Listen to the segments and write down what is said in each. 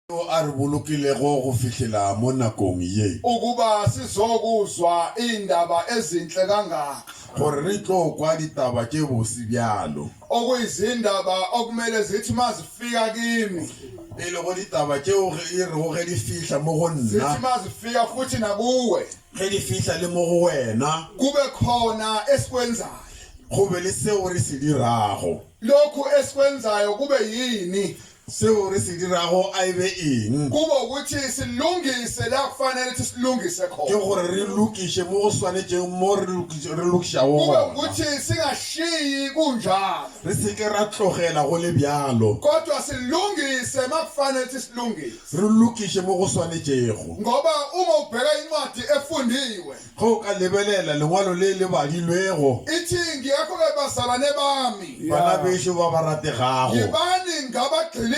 Yo a re bolokilego go fihlela mo nakong ye. Ukuba sizokuzwa iindaba ezinhle kangaka. Gore re tlo kwa ditaba tše bose bjalo. Okuyizindaba okumele zithi mazifika kimi. E lego ditaba tšeo e rego ge di fihla mo go nna. Zithi mazifika futhi nakuwe. Ge di fihla le mo go wena. Kube khona esikwenzayo. Go be le seo re se dirago. Lokhu esikwenzayo kube yini? Seo re se dirago a e be eng? Kube ukuthi silungise la kufanele ukuthi silungise khona. Ke gore re lokiše mo go swanetšego mo re lokišago Kube gona. ukuthi singashiyi kunjalo. Re se ke ra tlogela go le bjalo. Kodwa silungise makufanele ukuthi silungise. Re lokiše mo go swanetšego. Ngoba uma ubheka incwadi efundiwe. Ge o ka lebelela lengwalo le le badilwego. Ithi ngiyakho-ke bazalwane bami. Bana bešo ba ba rategago. Yibani ngabagxilile.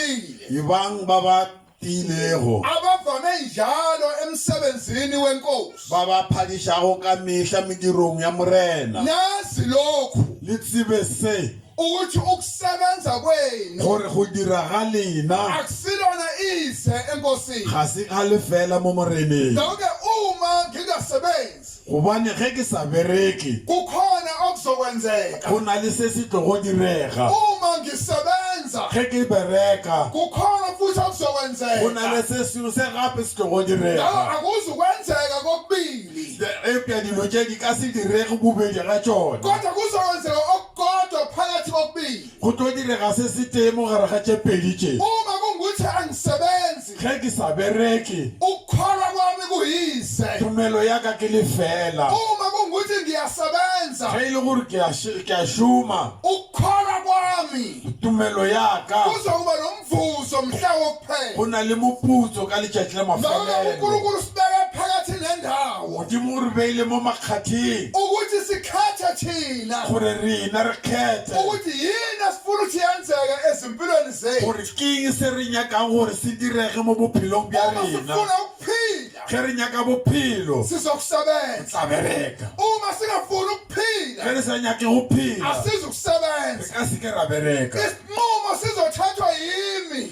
Ebang ba ba tiilego. Abavame njalo emsebenzini weNkosi. Ba ba phadišago ka mehla medirong ya Morena. Nazi lokhu. Le tsebe se. Ukuthi ukusebenza kwenu. Gore go dira ga lena. Akusilona ize eNkosini. Ga se ga lefela mo Moreneng. Ngakho-ke uma ngingasebenzi. Gobane ge ke sa bereke. Kukhona okuzokwenzeka. Go na le se se tlogo direga. Uma ngisebenza. Ge ke bereka. Kukhona futhi okuzokwenzeka. Go na le se sengwe se gape se tlogo direga. Ngakho akuzukwenzeka kokubili. Eupša dilo tše di ka se direge bobedi ga tšona. Kodwa kuzokwenzeka okukodwa phakathi kokubili. Go tlo direga se setee mo gare ga tše pedi tše. Uma kungukuthi angisebenzi. Ge ke sa bereke. Ukukholwa kwami kuyize. Tumelo ya ka ke lefela. Uma kungukuthi ngiyasebenza. Ge e le gore ke a šoma. Ukukholwa kwami. Tumelo ya ka. Kuzokuba nomvuzo mhla wokuphela. Go na le moputso ka letšatši la Ngakho-ke mafelelo. uNkulunkulu usibeke phakathi nendawo. Modimo o re beile mo makgatheng. Ukuthi sikhethe thina. Gore rena re kgethe. Ukuthi yini esifuna ukuthi yenzeke ezimpilweni zethu. Gore keng se re nyakang gore se direge mo bophelong bja Uma rena. sifuna ukuphila. Ge re nyaka bophelo. Sizokusebenza. Re tla bereka. Uma singafuni ukuphila. Ge re sa nyake go phela. Asizukusebenza. Re ka se ke ra bereka. Isinqumo sizothathwa yimi.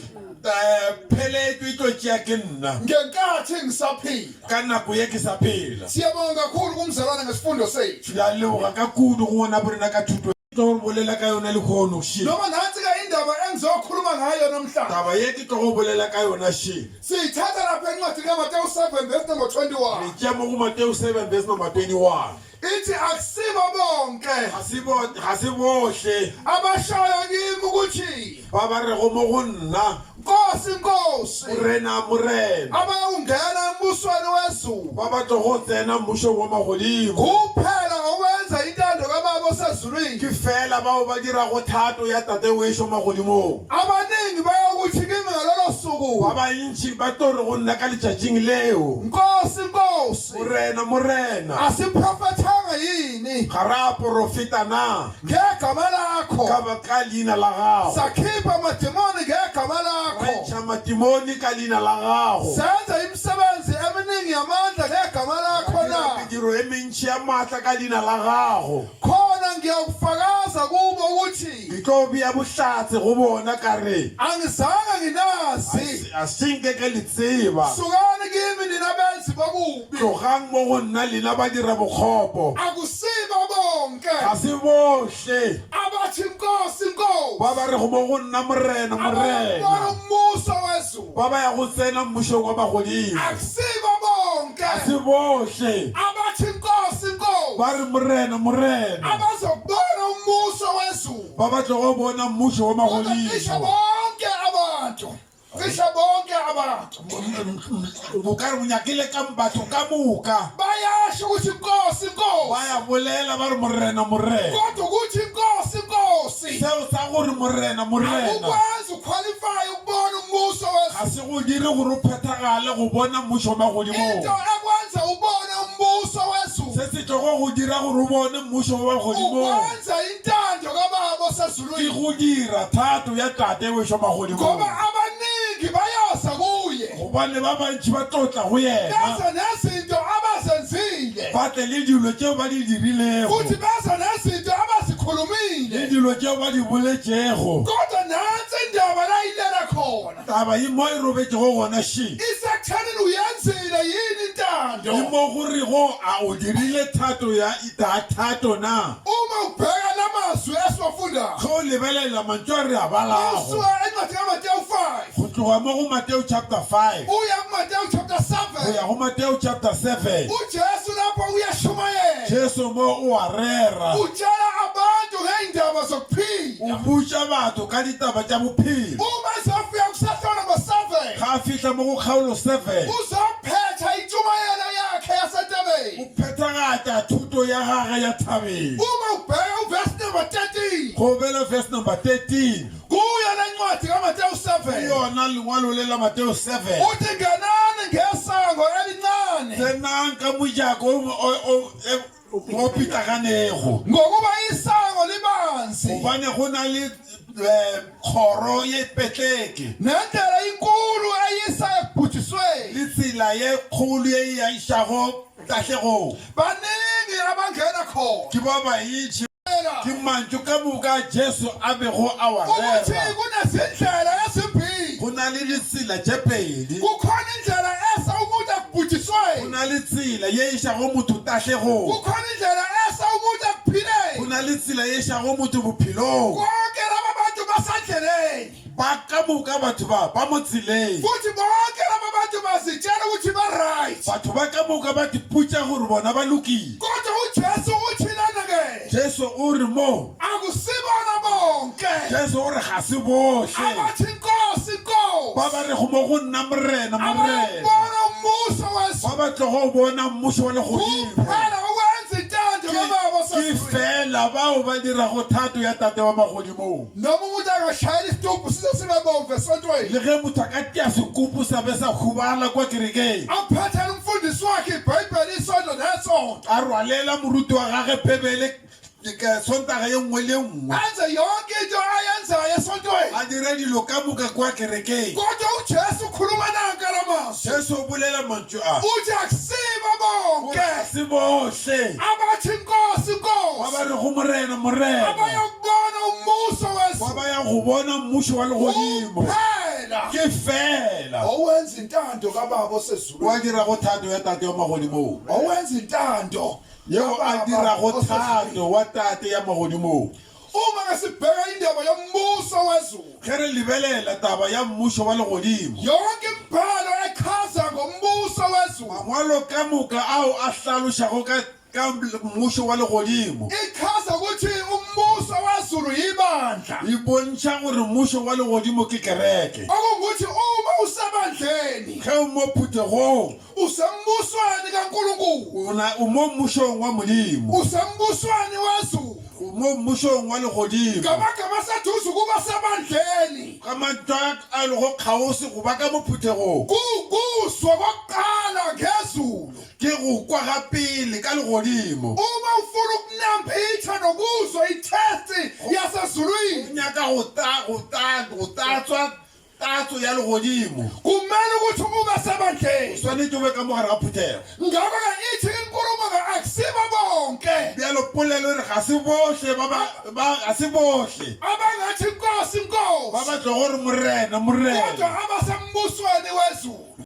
Pheletšo e tlo tšea ke nna. Ngenkathi ngisaphila. Ka nako ye ke sa phela. Siyabonga kakhulu kumzalwane ngesifundo sethu. Ke a leboga ka kudu go ngwanabo rena ka thuto ye ke tlogo bolela ka yona lehono še. Noma nansi-ke indaba engizokhuluma ngayo namhlanje. Taba ye ke tlogo bolela ka yona še. Siyithatha lapha encwadini kaMateyu 7 verse number 21. Re tšea mo go Mateo 7 verse number 21. Ithi akusibo bonke. Ga se bo, ga se bohle. Abashoyo kimi ukuthi. Ba ba rego mo go nna. Nkosi, Nkosi. Morena, Morena. Abayawungena embusweni wezulu. Ba ba tlogo tsena mmušong wa magodimo. Kuphela ngokwenza intando kaBaba osezulwini. Ke feela bao ba dirago thato ya Tate wešo magodimong. Abaningi bayakuthi kimi ngalolo suku. Ba bantši ba tlo re go nna ka letšatšing leo. Nkosi, Nkosi. Morena, Morena. Asiprofethanga yini? Ga ra porofeta na? Ngegama lakho. Ka ba ka leina la gago. Sakhipha amademoni ngegama lakho. Ra ntšha mademoni ka leina la gago. Senza imisebenzi eminingi yamandla ngegama lakho na? Mediro e mentši ya maatla ka leina la gago. Khona ngiyakufakaza kubo ukuthi. Ke tlo bea bohlatse go bona ka re. Angizange nginazi. A se nke ke le tseba. Sukani kimi nina benzi bokubi. Tlogang mo go nna lena badira bokgopo. Akusibo bonke. Ga se bohle. Abathi Nkosi, Nkosi. Ba ba rego mo go nna Morena, Morena. Ababona umbuso wezulu. Ba ba ya go tsena mmušong wa magodimo. Akusibo bonke. Ga se bohle. Abathi Nkosi, Nkosi. Ba re Morena, Morena. Abazokubona umbuso wezulu. Ba ba tlogo bona mmušo wa magodimo. Cishe bonke abantu. Cishe bonke abantu. O ka re o nyakile ka batho ka moka. Bayasho ukuthi Nkosi, Nkosi. Ba ya bolela ba re Morena, Morena. Kodwa ukuthi Nkosi, Nkosi. Seo sa gore Morena, Morena. Akukwazi uqualify ukubona umbuso wezulu. Ga se go dire gore o phethagale go bona mmušo wa magodimong. Into ekwenza ubone umbuso wezulu. Se se tlogo go dira gore o bone mmušo wa magodimong. Ukwenza intando kaBaba osezulwini. Ke go dira thato ya Tate wešo magodimong. Ngoba abaningi bayoza kuye. Gobane ba bantši ba tlo tla go yena. Beza nezinto abazenzile. Ba tle le dilo tšeo ba di dirilego. Futhi beza nezinto abazikhulumile. Le dilo tšeo ba di boletšego. Kodwa nansi indaba la ilela khona. khona. Taba ye mo e robetšego gona še. Isekuthenini uyenzile yini Le intando. mo go rego a o dirile thato ya thato na. Uma ubheka lamazwi esiwafundayo. Ge o lebelela mantšu a re a balago. Usuka encwadini kaMateyu 5. Go tloga mo go Mateo chapter 5. Uya kuMateyu chapter Go 7. ya go Mateo chapter 7. uJesu lapho uyashumayela. Jesu mo o a rera. Utshela abantu ngeindaba zokuphila. O botša batho ka ditaba tša bophelo. Uma ezofika kusahlo number 7. Ga a fihla mo go kgaolo 7. Uzophetha intshumayelo yakhe yasentabeni. O phethagatša thuto ya gagwe ya thabeng. Uma ubheka uverse number 13. Go bela verse number 13. Kuyo le ncwadi kaMateyu 7. Yona lengwalo le la Mateo 7. Uthi ngenani ngesango elincane. Tsenang ka mojako o pitlaganego. Ngokuba isango libanzi. Gobane go na le kgoro ye petleke. Nendlela inkulu eyisa ekubhujisweni. Le tsela ye kgolo ye e išago tahlegong. Baningi abangena khona. Ke ba bantši. Ke mantšu ka moka Jesu a bego a wa Ukuthi rera. kunezindlela ezimbili. Go na le ditsela tše pedi. Kukhona indlela esa umuntu Go ekubhujisweni. na le tsela ye išago motho tahlegong. Kukhona indlela esa umuntu Go ekuphileni. na le tsela ye išago motho bophelong. Bonke laba bantu basendleleni. Ba ka moka batho ba ba mo tseleng. Futhi bonke laba bantu bazitshela ukuthi ba-right. Batho ba ka moka ba diputša gore bona ba lokile. Kodwa uJesu uthi lana ke. Jesu o re mo. Akusibona bonke. Jesu o re ga se bohle. Abathi Nkosi Nkosi. Ba ba rego mo go nna Morena Morena. Abayobona umbuso wezulu. Ba ba tlogo bona mmušo wa legodimo. Kuphela ukwenza intando kaBaba Ke osezulwini. fela bao ba dirago thato ya Tate wa magodimong. Noma umuntu angashayela isitubhu size sibe bomvu esontweni. Le ge motho a ka tia sekupu sa be sa hubala kwa kerekeng. Aphathele umfundisi wakhe iBhayibheli isonto nesonto. A rwalela moruti wa gagwe Bebele Sontaga ye nngwe le nngwe. Enze yonke into ayenzayo esontweni. A dire dilo ka moka kwa kerekeng. Kodwa uJesu ukhuluma nanka la mazwi. Jesu o bolela mantšu a. Uthi akusibo bonke. Se bohle. Abathi Nkosi Ba Nkosi. ba rego Morena Morena. Abayokubona umbuso Ba wezulu. ba ya go bona mmušo wa legodimo. Kuphela. Ke fela. Owenza intando kaBaba osezulwini. Wa dirago thato ya Tate wa magodimong. Owenza intando Yeo a dirago thato wa Tate ya magodimong. Uma ke sibheka indaba yombuso wezulu. Ge re lebelela taba ya mmušo wa legodimo. Yonke imibhalo echaza ngombuso wezulu. Mangwalo ka moka ao a hlalošago ka ka mmušo wa legodimo. Ichaza ukuthi umbuso wezulu yibandla. E bontšha gore mmušo wa legodimo ke kereke. Okungukuthi uma usebandleni. Ge o mo phuthegong. Usembusweni kaNkulunkulu. Ona o mo mmušong wa Modimo. Usembusweni wezulu. O mo mmušong wa legodimo. Ngamagama aseduze ukuba sebandleni. Ka mantšu a lego kgauswi go ba ka mo phuthegong. Kukuzwa kokuqala ngezulu. Ke go kwa ga pele ka legodimo. Uma ufuna ukunambitha nokuzwa i-test yasezulwini. O nyaka go ta go ta go tatswa tatso ya legodimo. Kumele ukuthi ube sebandleni. O swanetše o be ka mo gare ga phuthego. Ngakho-ke ithi inkulumo-ke akusibo bonke. Bjalo polelo e re ga se bohle ba ba ba ga se bohle. Abangathi Nkosi Nkosi. Ba ba tlogo re Morena Morena. Kodwa abasembusweni wezulu.